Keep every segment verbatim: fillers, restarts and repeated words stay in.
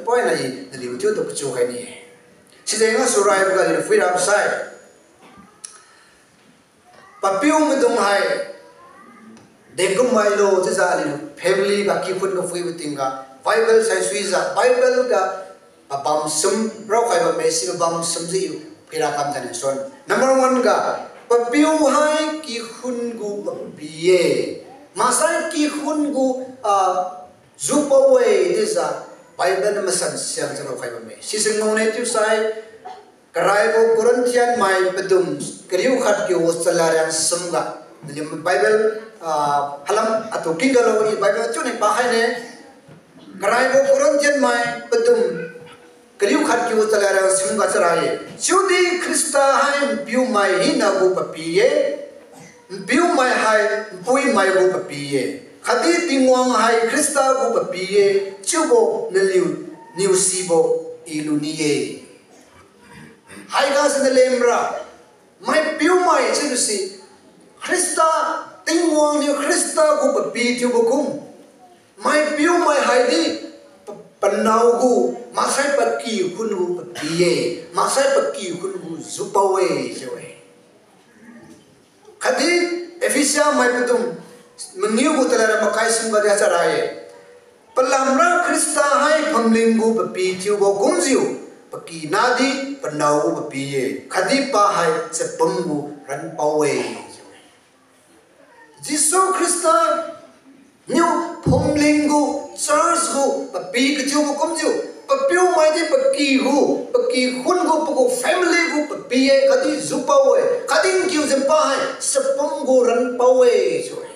Poina i naliu thiutu kachiu khai ni-e. Sijeng gasu raiboga aliu phuira sai, papiu maidung hai dengkum mailo chiujiu aliu family ga kikhun ga phuibo tingga Bible saisuijiu Bible ga pabam sum raokhai bamme, si pabam sumjiu phuira kam thainai suan. Number one ga, papiu hai kikhun gu papi-e. Maksai kikhun gu, ah, jupao-e chiujiu Bible masan siangjiu raokhai bamme. Sise ngaone chiusai, karaibo Corinthian mai padum kariu khat kiu chalariang sumga, naliu Bible, ah, halam atu kingga lo i Bible chiuniu pakhaine. Karaibo Corinthian mai padum kariu khat kiu chalariang sumga chara-e. Chiudi Khrista hai npiumai hina gu papi-e, npiumai hai npuimai gu papi-e, khatdi Tingwang hai Khrista gu papi-e, chiubo naliuniu sibo i luni-e. Haiga siniu lemra, maipiumai chiubo si, Khrista, Tingwang niu Khrista gu papi thiubo kum, maipiumai haidi pa- panao gu, maksai pakikhun gu papi-e, maksai pakikhun gu jupao-e chiu-e. Khatdi Ephesia mai padum mangiu gu chalariang makai sumga di chara-e. Palamra Khrista hai phumling gu papi thiubo kumjiu, pakinadi panao gu papi-e, khatdi pa hai chapum gu ranpao-e. Jesu Khrista niu phumling gu, church gu papi kathiubo kumjiu, papiumai di paky gu, pakikhun gu, pagu family gu papi-e, khatdi jupao-e, khatdi nkiujiu pa hai chapum gu ranpao-e chiu-e.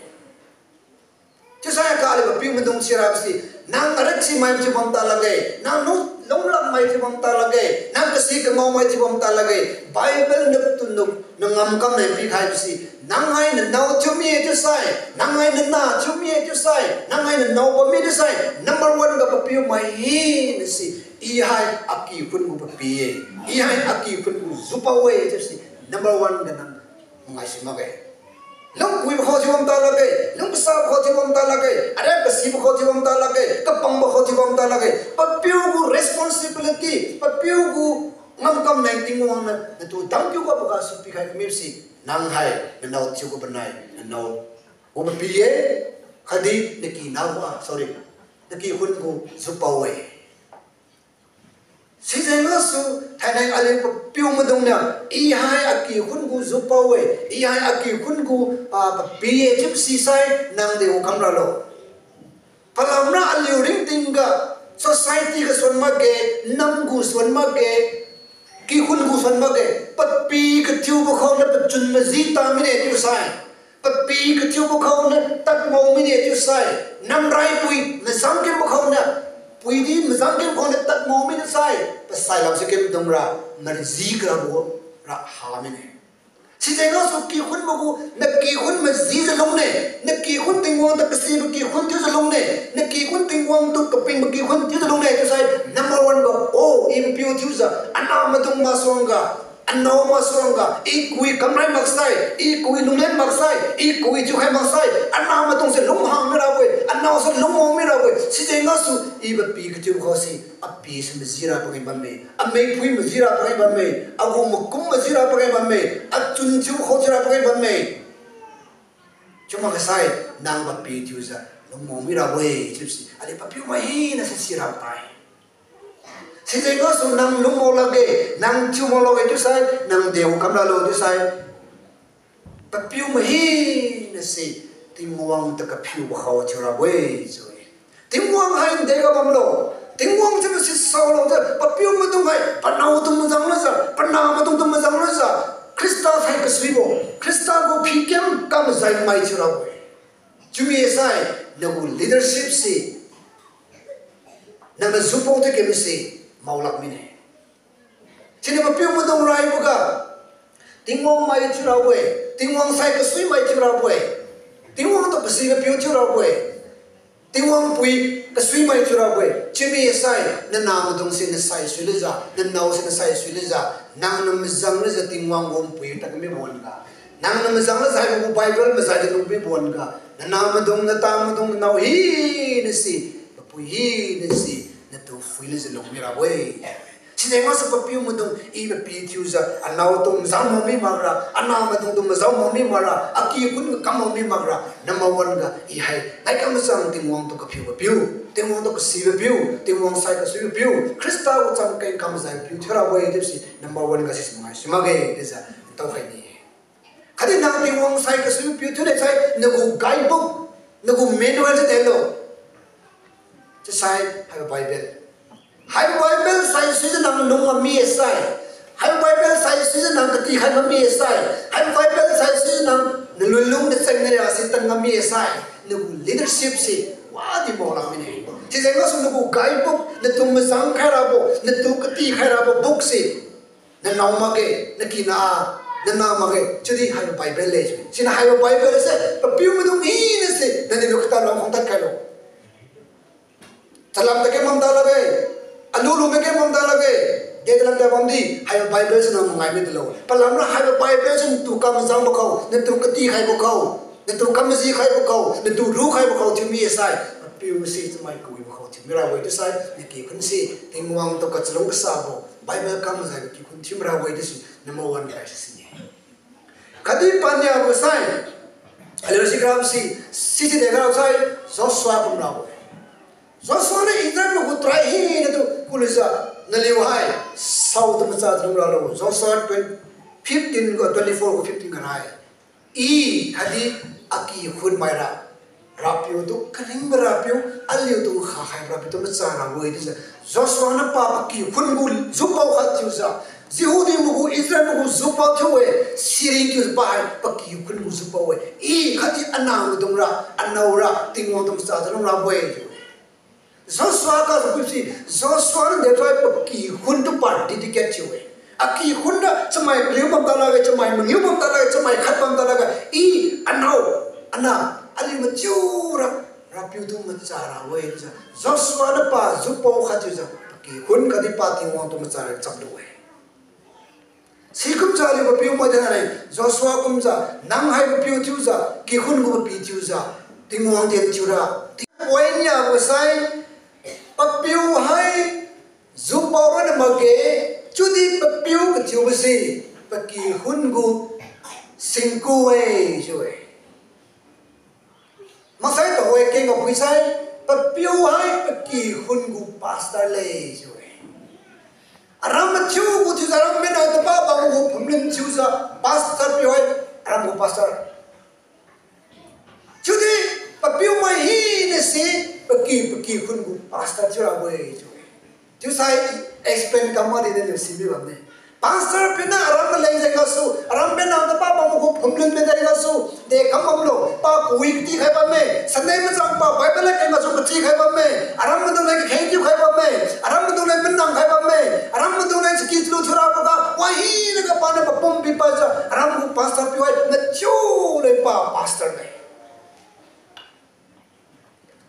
Chiusai kali papiu maidung sirabo si, nang arat simai thiubam ta lakge, nang lung- lunglam mai thiubam ta lakge, nang kasi kamaomai thiubam ta lakge, Bible nuktu nuk nangam kam nai pikhaibo si, nang hai nanao thiumi-e chiusai, nang hai nana thiumi-e chiusai, nang hai nanao bamme chiusai, number one ga papiumai hina si, i hai akikhun gu papi-e, i hai akikhun gu jupao-e chiusi, number one ga nang mangai si makge. Lungkuibo kha thiubam ta lakge, lungkasabo kha thiubam ta lakge, ariak kasibo kha thiubam ta lakge, kapangbo kha thiubam ta lakge, papiu gu responsibility, papiu gu ngamkam nai Tingwang niu natu dangkiu ga paga su pikhai kami si, nang hai nanao thiu gu panai, nanao gu papi-e, khatdi nakinao, ah, sorry, nakikhun gu jupao-e. Sijeng gasu thainai aliu papiu maidung niu, i hai akikhun gu jupao-e, i hai akikhun gu, ah, papi-e chiubo si sai nang degu kam ralo. Palamra aliu ringtingga, society ga suan makge, nam gu suan makge, kikhun gu suan makge, papi kathiubo khaoniu pachun maji ta mine chiusai, papi kathiubo khaoniu tadmao mine chiusai, namraipui mazang kembo khaoniu, puidi mazang kembo khaoniu tadmao mine sai, pasai lamse kemdungra, maji karabo ra ha mine. Sijeng gasu kikhun magu, nakikhun majijiu lungne, nakikhun Tingwang tu kasibo kikhun thiujiu lungne, nakikhun Tingwang tu kapingbo kikhun thiujiu lungne chiusai, number one ga, oh, i papiu thiujiu, anahmaidung masuangga, anao masuangga, i kui kamrai maksai, i kui lunglen maksai, i kui thiukhai maksai, anahmaidung se lunghang mirabo-e, anao se lungmao mirabo-e, sijeng gasu i papi kathiu khao si, api se majira pangai bamme, amekpui majira pangai bamme, agu makum majira pangai bamme, achun thiu khao jira pangai bamme. Chiu maksai, nang papi thiujiu lungmao mirabo-e chiusi, aliu papiu mai hina se sira tai. Sijeng gasu nang lungmao lakge, nang thiumao lakge chiusai, nang degu kam ralo chiusai, papiu mai hina se Tingwang tu kaphiubo khao thiurabo-e chiu-e. Tingwang hai dega bamlo, Tingwang chiubo si saolo chiu, papiu maidung hai, panao tu mazang lujiu, panah maidung tu mazang lujiu, Khrista hai kasuibo, Khrista gu phikem kamajai mai thiurabo-e. Chiumi sai, nagu leadership se, nangniu jupao ti kemse, maolak mine. Siniu papiu maidung raiboga, Tingwang mai thiurabo-e, Tingwang sai kasuimai thiurabo-e, Tingwang tu pasi kapiu thiurabo-e, Tingwang pui kasuimai thiurabo-e. Chiumi sai, nanahmaidung se nasai suilujiu, nanao se nasai suilujiu, nangniu mazang lujiu Tingwang gu npui tad kamibo wan-ga, nangniu mazang lujiu haibo gu Bible mazaijiu lungpibo wan-ga, nanahmaidung, natamaidung, nanao hina se, papui hina se, natu phuilujiu lung mirabo-e. Sijeng gasu papiu maidung i papi thiujiu, anao tu mazao mao mi makra, anah maidung tu mazao mao mi makra, akikhun kam mao mi makra, number one ga i hai nai kam machang Tingwang tu kaphiu papiu, Tingwang tu kasi papiu, Tingwang sai kasui papiu, Khrista gu chamkeng kam majai papiu thiurabo-e chiubo si number one ga si mangai si makge chiujiu tao khai ni. Khatdi nang Tingwang sai kasui papiu thiu le sai, nagu guidebook, nagu manual se delo. Chiusai haibo Bible. Haibo Bible saisuijiu nang lung ngam mi-e sai. Haibo Bible saisuijiu nang katikhai ngam mi-e sai. Haibo Bible saisuijiu nang nalunlung nacheng nariase tan ngam mi-e sai. Nagu leadership se wadi maolak mine. Sijeng gasu nagu guidebook, natu mazang khai rabo, natu katikhai rabo book se nanao makge, nakina, nanah makge, chiudi haibo Bible le. Siniu haibo Bible se papiu maidung hina se naliu katad lam phungtad khailo. Chalam tadkeng bam ta lakge, alu lu mekeng bam ta lakge, de talam ta bamdi haibo Bible se nang mangai mi talo. Palamra haibo Bible se natu kam mazangbo khao, natu katikhaibo khao, natu kam majikhaibo khao, natu rukhaibo khao thiu mi-e sai, papiu se chamai kawibo khao thiu mirabo-e chiusai, nakikhun se Tingwang tu kachalung kasabo, Bible kam majai nakikhun thiu mirabo-e chiusi number one ga sisine. Khatdi paniabo sai, aliu si gram si, sisi de gram sai, Joshua kum rabo-e. Joshua niu Israel magu tribe hinatu kulijiu, naliu hai, sao tu macha tu ralo, Joshua twenty, fifteen gu, twenty-four gu fifteen ga hai. I khatdi akikhun maira, Rapiu tu karingbo Rapiu, aliutu khakhai Rapiu tu macha rabo-e chiujiu, Joshua niu pa pakikhun gu jupao khat thiujiu, Jehudi magu Israel magu jupao thiu-e, siring thiujiu pa hai pakikhun gu jupao-e, i khatdi anah maidungra, anaora, Tingwang tu macha tu rabo-e chiu-e. Joshua ga kusi, Joshua niu de sai pakikhun tu pa dedicate thiu-e. Akikhun ra chamai paliu bam ta lakge, chamai mangiu bam ta lakge, chamai khat bam ta lakge, i, anao, anah, aliu mathiura, Rapiu tu macha rabo-e chiujiu, Joshua niu pa jupao khat thiujiu, pakikhun khatdi pa Tingwang tu macha ra chaplu-e. Sikumjiu aliu papiu mai thainai, Joshua kumjiu, nang hai papiu thiujiu, kikhun gu papi thiujiu, Tingwang ten thiura. Ti point niabo sai, papiu hai jupao ronna makge, chiudi papiu kathiubo se, pakikhun gu singku-e chiu-e. Maksai tuhoi keng ga phuisai, papiu hai pakikhun gu pastor le chiu-e. Aram mathiu gu thiujiu aram mena tapa bam gu phumlun thiujiu pastor piu hai, aram gu pastor. Chiudi papiu mai hina se paki, pakikhun gu pastor thiurabo-e chiu-e. Chiusai explain kam mak di naliu si mi bamme. Pastor piuniu aram maleng jeng gasu, aram mena tapa bam gu phumlun me jeng gasu, de kam bamlo, pa kawi katikhai bamme, Sunday machang pa Bible ladkeng gasu katikhai bamme, aram maidung leng kakheng thiukhai bamme, aram maidung leng manang khai bamme, aram maidung leng saki chalu thiurabo ga, wahina ga paniu papum pipaijiu, aram gu pastor piu hai mathiu leng pa pastor le.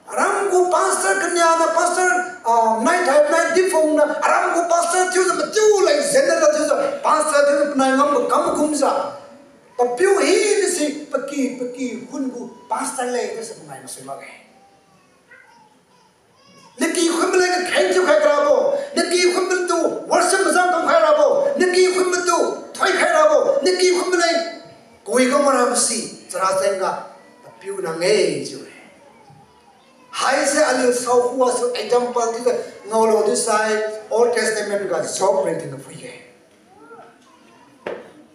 Aram gu pastor kania niu pastor, ah, nai thai nai diphung niu, aram gu pastor thiujiu mathiu leng general thiujiu, pastor thiujiu panai ngambo kam kumjiu. Papiu hina se paki, pakikhun gu pastor le chiujiu panai masui makge. Nakikhun maleng kakheng thiukhai rabo, nakikhun matu worship mazang kamkhai rabo, nakikhun matu thoikhai rabo, nakikhun maleng kawi kam marabo si, chara jeng ga papiu nang-e chiu-e. Haise aliu saokhugasu example chiujiu ngaolo chiusai Old Testament ga Job ringting ga phui-e.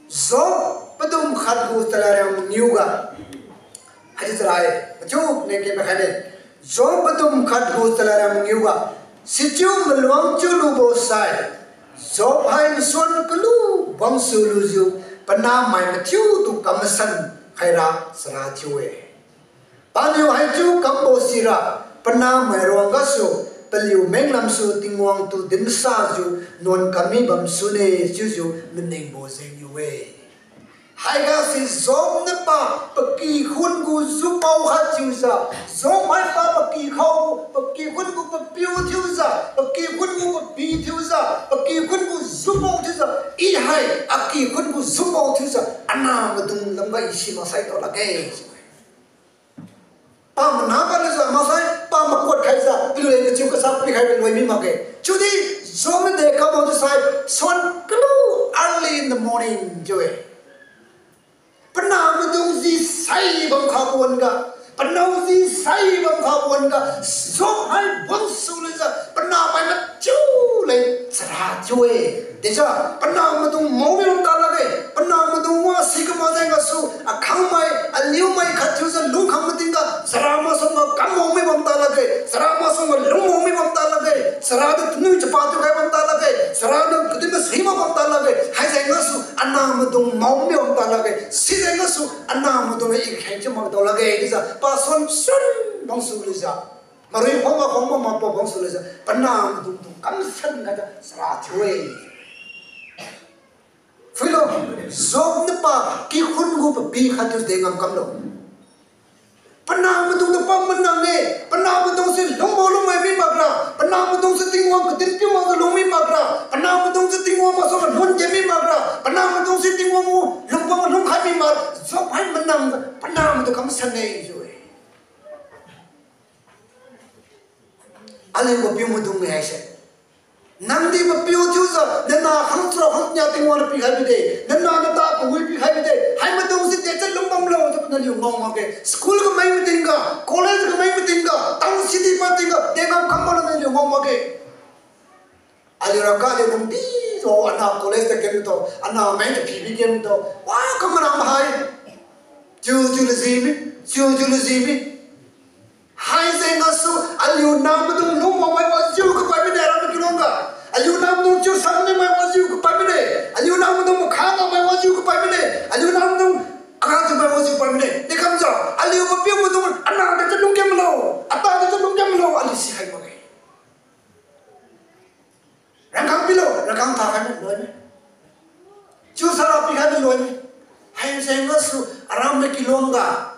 Job padum khat gu chalariang mangiu ga. Haidi charai, machiu nengke makhai ne. Job padum khat gu chalariang mangiu ga. Sichiu maluang chiulubo sai, Job hai nsuan kalu bamsu lujiu, panahmai mathiutu kam masan khaira chara thiu-e. Paniu haichiu kambo sira, panahmai ruang gasu, paliu menglamsu Tingwang tu dinsajiu, nuan kam mi bamsune chiujiu maningbo jengniu-e. Haiga si Job niu pa, pakikhun gu jupao khat thiujiu, Job hai pa pakikhun gu, pakikhun gu papiu thiujiu, pakikhun gu papi thiujiu, pakikhun gu jupao thiujiu, i hai akikhun gu jupao thiujiu, anah maidung lamga i si maksai tao lakge. Pa mana kalijiu maksai, pa makuat khaijiu, paliuleng kachiu kasak pikhaibo loi mi makge. Chiudi, Job niu dekam haotu sai, suan kalu early in the morning chiu-e. Panah maidung ji sai bam kha wan-ga, panah ji sai bam kha wan-ga, Job hai bonsu lujiu, panah mai machiu leng chara chiu-e. Dejiu, panah maidung mao mi bam ta lakge, panah maidung wa si kamak jeng gasu, akhangmai, aliumai khat thiujiu lungkhang matingga, chara masuangga kam mao mi bam ta lakge, chara masuangga lung mao mi bam ta lakge, chara tu tanui chapa thiukhai bam ta lakge, chara tu kadin masi mak bam ta lakge, haijeng gasu, anah maidung mao mi bam ta lakge, sijeng gasu, anah maidung i kheng chiu mak dao lakge, chiujiu, pa suan suan bangsu lujiu. Marui khong ga khong ma makbo bangsu lujiu, panah maidung tu kamsan khatjiu chara chiu-e. Phuilo, Job niu pa kikhun gu papi khat thiu dengam kamlo. Panah maidung niu pa manang-e, panah maidung si lungbo lungmai mi makra, panah maidung si Tingwang kadin piu makjiu lung mi makra, panah maidung si Tingwang masuangga lun ge mi makra, panah maidung si Tingwang gu lungbo lungkhai mi mak, Job hai manang, panah maidung kamsan-e chiu-e. Aliu papiu maidung-e haise. Nangdi papiu chiujiu, nanah khang chara khang nia Tingwang niu pikhai bide, nanah nata pawi pikhai bide, hai maidung si dejiu lungbamlo chiu naliu ngao makge. School kamai matingga, college kamai matingga, town city pa tingga, dengam kam maklo naliu ngao makge. Aliura ga aliu lungdi, o, anah college ta kem to, anah mai ta pibi kem to, wa kamanam hai. Chiu chiu lajimi, chiu chiu lajimi. Haijeng gasu, aliu nah maidung lungbo mai wajiu kapai mine aram kilong ga. Aliu nah maidung chiusang nimai wajiu kapai mine. Aliu nah maidung makha namai wajiu kapai mine. Aliu nah maidung aga thiumai wajiu pai mine. Dekamjiu, aliu papiu maidung anah dejiu lungkemlo, ata dejiu lungkemlo, aliu sikhai makge. Rangkang pilo, rangkang thakhai mi loi mi. Chiusara pikhai mi loi mi. Haijeng gasu aram mai kilong ga.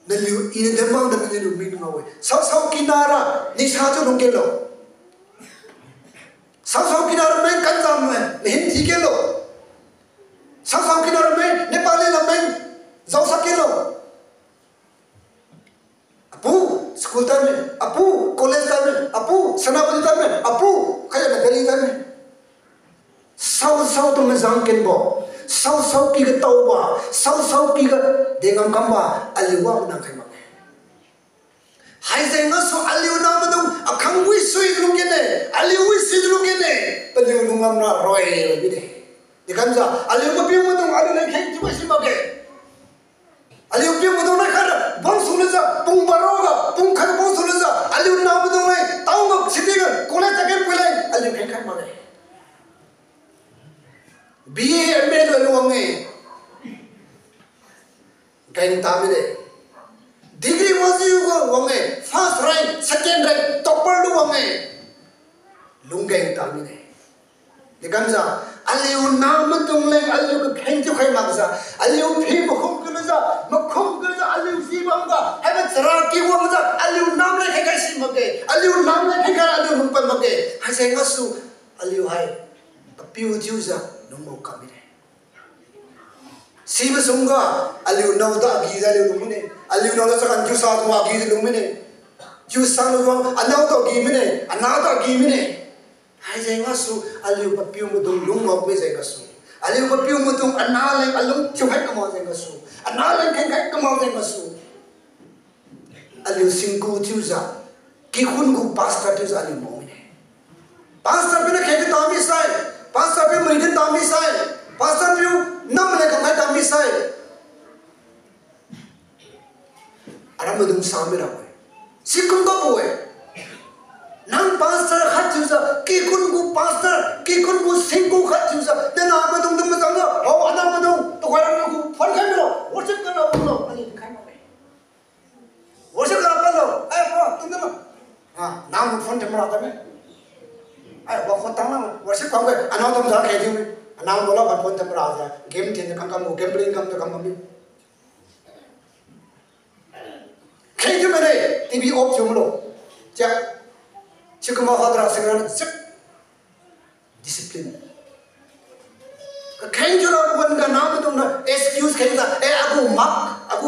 Naliu i demang da naliu mi ngao-e. Saosao kinara, nisa chiu lungkelo. Saosao kinara meng kanjam mai, mahin thikelo. Saosao kinara meng, Nepali la meng, jaosak kelo. Apu, school time, apu, college time, apu, Senapati time, apu, khaiyana Delhi time. Saosao tu mazang kenbo, saosao kiga taobo, saosao kiga dengam kambo, aliu wa manang khai makge. Haijeng gasu aliu nah maidung akhang wisui lung kene, aliu wisui lung kene, paliu lunglam ra roi bide. Dekamjiu, aliu papiu maidung aliu leng kheng thiu si makge. Aliu piu maidung nai khat ra, bangsu lujiu, pung baro ga, pung khat bangsu lujiu, aliu nah maidung nai, town ga, city ga, college ga kem pui leng, aliu kheng khai makge. B A, M A loi luwang-e. Geng ta mide. Degree wajiu ga wang-e, first rank, second rank, topper luwang-e. Lunggeng ta mide. Dekamjiu, aliu nah maidung leng aliu kakheng thiukhai makjiu, aliu phi makhum kalujiu, makhum kalujiu aliu jibam ga, haibo chara kiwangjiu, aliu nam leng khengkhai si makge, aliu nam leng khengkhai aliu lungpad makge, haijeng gasu, aliu hai, papiu thiujiu, lungbo kam mide. Sibo sungga, aliu nao ta agi jiu aliu lung mine, aliu nao ta chakan chiusa tu agi jiu lung mine, chiusa lu wang, anao tu agi mine, ana tu agi mine. Haijeng gasu, aliu papiu maidung lungwang mi jeng gasu. Aliu papiu maidung ana leng alung thiukhai kamak jeng gasu. Ana leng khengkhai kamak jeng gasu. Aliu singku thiujiu, kikhun gu pastor thiujiu aliu mao mine. Pastor piu na kheng ta mi sai, pastor piu mari din ta mi sai, pastor piu nam le kamkhai ta mi sai. Aram maidung sa mira-e. Sikum gabo-e. Nang pastor khat thiujiu, kikhun gu pastor, kikhun gu singku khat thiujiu, nana maidung tu mazang lo, o, ana maidung, tuhoi ram gu phone khai milo, worship ga lo, lo, aliu khai makge. Worship ga lo, ai, bro, tung lo. Ah, nang phone thiu mara ta me. Ai, wa phone tang lo, worship kam ge, anao tam ja khe thiu me. Anao lo la phone thiu mara ja, game thin kam kam, gambling kam kam kam me. Kheng thiu mane, T V off thiu milo. Chia. Sikum ma hadra singra na sip. Discipline. Kakheng thiura wan ga namaidung na excuse kheng ta, eh, agu mak, agu